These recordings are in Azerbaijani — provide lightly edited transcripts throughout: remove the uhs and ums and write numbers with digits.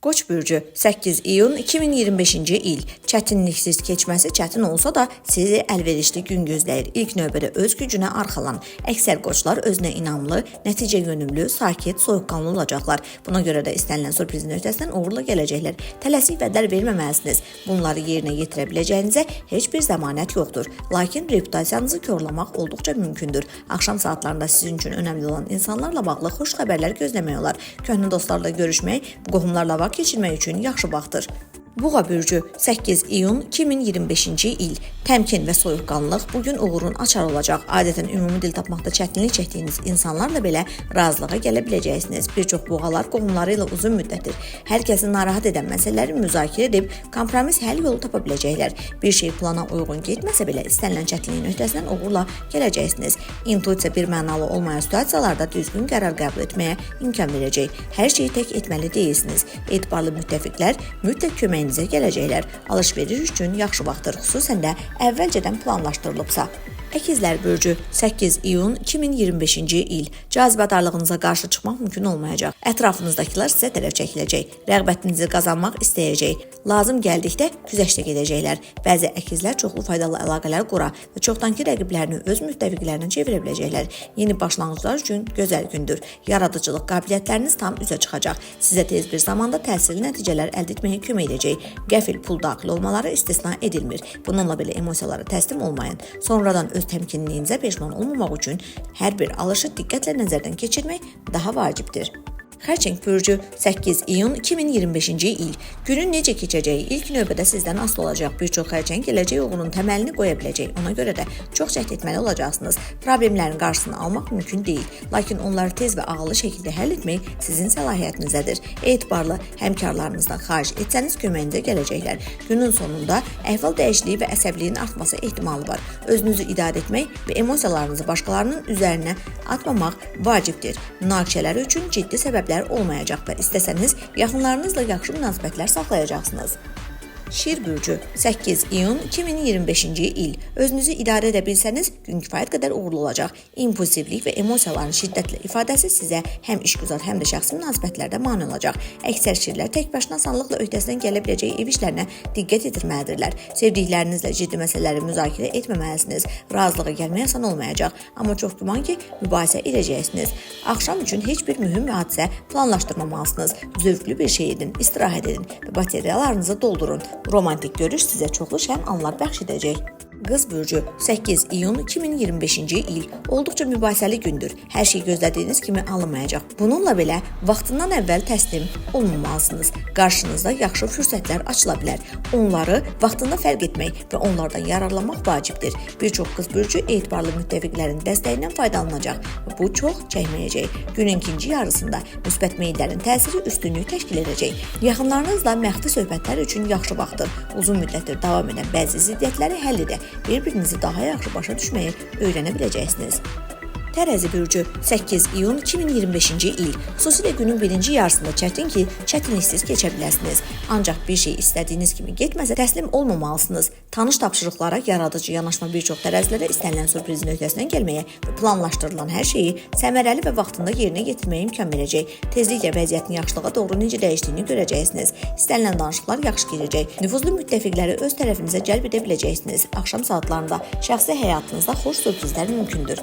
Qoç bürcü 8 iyun 2025-ci il çətinliksiz keçməsi çətin olsa da sizi əlverişli gün gözləyir. İlk növbədə öz gücünə arxalan. Əksər qoçlar özünə inamlı, nəticə yönümlü, sakit, soyuqqanlı olacaqlar. Buna görə də istənilən sürprizin öhdəsindən uğurla gələcəklər. Tələsik vədlər verməməlisiniz. Bunları yerinə yetirə biləcəyinizə heç bir zəmanət yoxdur. Lakin reputasiyanızı korlamaq olduqca mümkündür. Axşam saatlarında sizin üçün önəmli olan insanlarla bağlı xoş xəbərlər gözləmək olar. Köhnə dostlarla görüşmək, qohumlarla vaxt keçirmək üçün yaxşı vaxtdır. Buğa bürcü 8 iyun 2025-ci il təmkin və soyuqqanlılıq bu gün uğurun açarı olacaq. Adətən ümumi dil tapmaqda çətinlik çəkdiyiniz insanlarla belə razılığa gələ biləcəksiniz. Bir çox buğalar qohumları ilə uzun müddətdir hər kəsi narahat edən məsələləri müzakirə edib kompromis həll yolu tapa biləcəklər. Bir şey plana uyğun getməsə belə istənilən çətinliyin öhdəsindən uğurla gələcəksiniz. İntuisiya bir mənalı olmayan situasiyalarda düzgün qərar qəbul etməyə imkan verəcək. Hər şeyi tək etməli deyilsiniz. Etibarlı müttəfiqlər mütləq köməyinizə gələcəklər. Alış-veriş üçün yaxşı vaxtdır, xüsusən də əvvəlcədən planlaşdırılıbsa. Əkizlər bürcü 8 iyun 2025-ci il cazibədarlığınıza qarşı çıxmaq mümkün olmayacaq. Ətrafınızdakılar sizə tərəf çəkiləcək. Rəğbətinizi qazanmaq istəyəcək. Lazım gəldikdə güzəştə gedəcəklər. Bəzi əkizlər çoxlu faydalı əlaqələr qura və çoxdankı rəqiblərini öz müttəfiqlərinə çevirə biləcəklər. Yeni başlanğıclar üçün gözəl gündür. Yaradıcılıq qabiliyyətləriniz tam üzə çıxacaq. Sizə tez bir zamanda təsirli nəticələr əldə etməyə kömək edəcək. Qəfil pul daxil olmaları istisna edilmir. Bununla belə emosiyalara təslim olmayın. Sonradan öz təmkinliyinizə peşman olmamaq üçün hər bir alışı diqqətlə nəzərdən keçirmək daha vacibdir. Xərçəng bürcü 8 iyun 2025-ci il günün necə keçəcəyi ilk növbədə sizdən asılı olacaq. Bir çox xərçəng gələcək uğurun təməlini qoya biləcək. Ona görə də çox cəhd etməli olacaqsınız. Problemlərin qarşısını almaq mümkün deyil, lakin onları tez və ağıllı şəkildə həll etmək sizin səlahiyyətinizədir. Etibarlı həmkarlarınızdan xahiş etsəniz köməyinizə gələcəklər. Günün sonunda əhval dəyişikliyi və əsəbliyin artması ehtimalı var. Özünüzü idarə etmək və emosiyalarınızı başqalarının üzərinə atmamaq vacibdir. Münaqişələr üçün ciddi səbəblər olmayacaq və istəsəniz yaxınlarınızla yaxşı münasibətlər saxlayacaqsınız. Şir bürcü 8 iyun 2025-ci il özünüzü idarə edə bilsəniz gün kifayət qədər uğurlu olacaq. İmpulsivlik və emosiyaların şiddətli ifadəsi sizə həm işgüzar, həm də şəxsi münasibətlərdə mane olacaq. Əksər şirlər tək başına asanlıqla öhdəsindən gələ biləcəyi ev işlərinə diqqət yetirməlidirlər. Sevdiklərinizlə ciddi məsələləri müzakirə etməməlisiniz. Razılığa gəlmək asan olmayacaq, amma çox güman ki, mübahisə edəcəksiniz. Axşam üçün heç bir mühüm hadisə planlaşdırmamalısınız. Zövqlü bir şey edin, istirahət edin və bateriyalarınızı doldurun. Romantik görüş sizə çoxlu şən anlar bəxş edəcək. Qız bürcü 8 iyun 2025-ci il olduqca mübahisəli gündür. Hər şey gözlədiyiniz kimi alınmayacaq. Bununla belə vaxtından əvvəl təslim olmamalısınız. Qarşınızda yaxşı fürsətlər açıla bilər. Onları vaxtında fərq etmək və onlardan yararlanmaq vacibdir. Bir çox qız bürcü etibarlı müttəfiqlərin dəstəyindən faydalanacaq və bu çox çəkməyəcək. Günün ikinci yarısında müsbət meyllərin təsiri üstünlük təşkil edəcək. Yaxınlarınızla məxfi söhbətlər üçün yaxşı vaxtdır. Uzun müddətdir davam edən bəzi ziddiyyətləri həll edə, bir-birinizi daha yaxşı başa düşməyi öyrənə biləcəksiniz. Tərəzi bürcü 8 iyun 2025-ci il xüsusilə günün birinci yarısında çətin ki, çətinliksiz keçə biləsiniz. Ancaq bir şey istədiyiniz kimi getməsə təslim olmamalısınız. Tanış tapşırıqlara yaradıcı yanaşma bir çox tərəzilərə istənilən sürprizin öhdəsindən gəlməyə və planlaşdırılan hər şeyi səmərəli və vaxtında yerinə yetirməyə imkan verəcək. Tezliklə vəziyyətin yaxşılığa doğru necə dəyişdiyini görəcəksiniz. İstənilən danışıqlar yaxşı gedəcək. Nüfuzlu müttəfiqləri öz tərəfinizə cəlb edə biləcəksiniz. Axşam saatlarında şəxsi həyatınızda xoş sürprizlər mümkündür.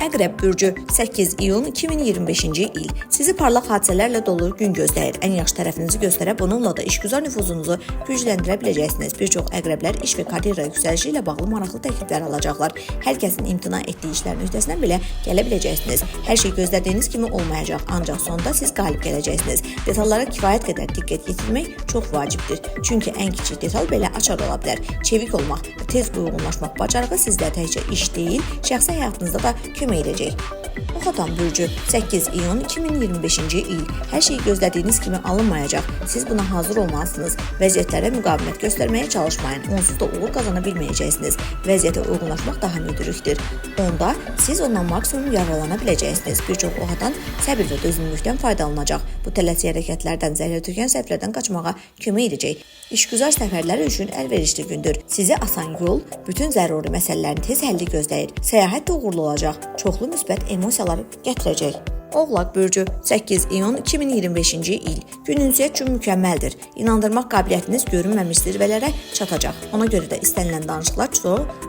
Əqrəb bürcü 8 iyun 2025-ci il sizi parlaq hadisələrlə dolu gün gözləyir. Ən yaxşı tərəfinizi göstərə bununla da işgüzar nüfuzunuzu gücləndirə biləcəksiniz. Bir çox əqrəblər iş və karyera yüksəlişi ilə bağlı maraqlı təkliflər alacaqlar. Hər kəsin imtina etdiyi işlərin öhdəsindən belə gələ biləcəksiniz. Hər şey gözlədiyiniz kimi olmayacaq, ancaq sonda siz qalib gələcəksiniz. Detallara kifayət qədər diqqət yetirmək çox vacibdir. Çünki ən kiçik detal belə açar ola bilər. Çevik olmaq və tez uyğunlaşmaq bacarığı sizdə təkcə iş deyil, şəxsi həyatınızda da kömək edəcək. Oxatan bürcü 8 iyun 2025-ci il hər şey gözlədiyiniz kimi alınmayacaq. Siz buna hazır olmalısınız. Vəziyyətlərə müqavimət göstərməyə çalışmayın. Onsuz da uğur qazana bilməyəcəksiniz. Vəziyyətə uyğunlaşmaq daha müdrikdir. Onda siz ondan maksimum yararlana biləcəksiniz. Bir çox oxatan səbir və dözümlülükdən faydalanacaq. Bu tələsik hərəkətlərdən, zəhlətökən səhvlərdən qaçmağa kömək edəcək. İşgüzar səfərlər üçün əlverişli gündür. Sizi asan yol, bütün zəruri məsələlərin tez həlli gözləyir. Səyahət də uğurlu olacaq. Çoxlu müsbət emosiyalar gətirəcək. Oğlaq bürcü 8 iyun 2025-ci il. Gün ünsiyyət üçün mükəmməldir. İnandırmaq qabiliyyətiniz görünməmiş zirvələrə çatacaq. Ona görə də istənilən danışıqlar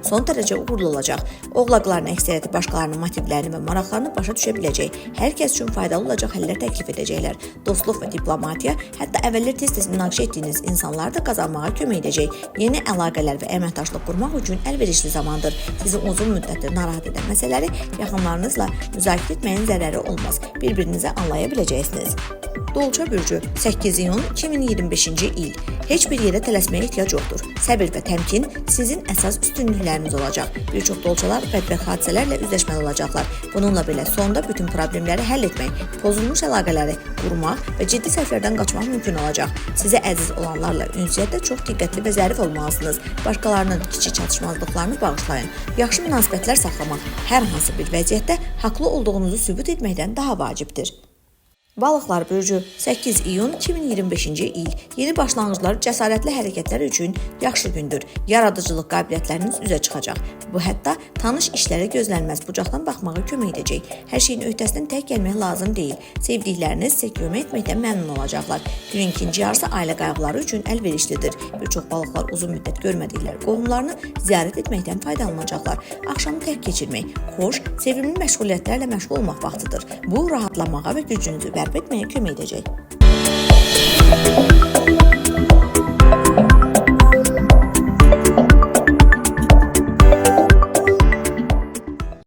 son dərəcə uğurlu olacaq. Oğlaqların əksəriyyəti başqalarının motivlərini və maraqlarını başa düşə biləcək. Hər kəs üçün faydalı olacaq həllər təklif edəcəklər. Dostluq və diplomatiya, hətta əvvəllər tez-tez münaqişə etdiyiniz insanları da qazanmağa kömək edəcək. Yeni əlaqələr və əməkdaşlıq qurmaq üçün əlverişli zamandır. Sizi uzun müddətdir narahat edən məsələləri yaxınlarınızla müzakirə etməyin zərəri olmaz. Bir-birinizi anlaya biləcəksiniz. Dolça bürcü 8 iyun 2025-ci il. Heç bir yerə tələsməyə ehtiyac yoxdur. Səbir və təmkin sizin əsas üstünlükləriniz olacaq. Bir çox dolçalar bədbəxt hadisələrlə üzləşməli olacaqlar. Bununla belə sonda bütün problemləri həll etmək, pozulmuş əlaqələri qurmaq və ciddi səhvlərdən qaçmaq mümkün olacaq. Sizə əziz olanlarla ünsiyyətdə çox diqqətli və zərif olmalısınız. Başqalarının kiçik çatışmazlıqlarını bağışlayın. Yaxşı münasibətlər saxlamaq hər hansı bir vəziyyətdə haqlı olduğunuzu sübut etməkdən daha vacibdir. Balıqlar bürcü 8 iyun 2025-ci il. Yeni başlanğıclar, cəsarətli hərəkətlər üçün yaxşı gündür. Yaradıcılıq qabiliyyətləriniz üzə çıxacaq. Bu hətta tanış işlərə gözlənilməz bucaqdan baxmağa kömək edəcək. Hər şeyin öhdəsindən tək gəlmək lazım deyil. Sevdikləriniz sizə kömək etməkdən məmnun olacaqlar. Günün ikinci yarısı ailə qayğıları üçün əlverişlidir. Bir çox balıqlar uzun müddət görmədikləri qohumlarını ziyarət etməkdən faydalanacaqlar. Axşamı tək keçirmək, xoş, sevimli məşğuliyyətlərlə məşğul olmaq vaxtıdır. Bu rahatlamağa və gücünüzü bərpa etməyə kömək edəcək.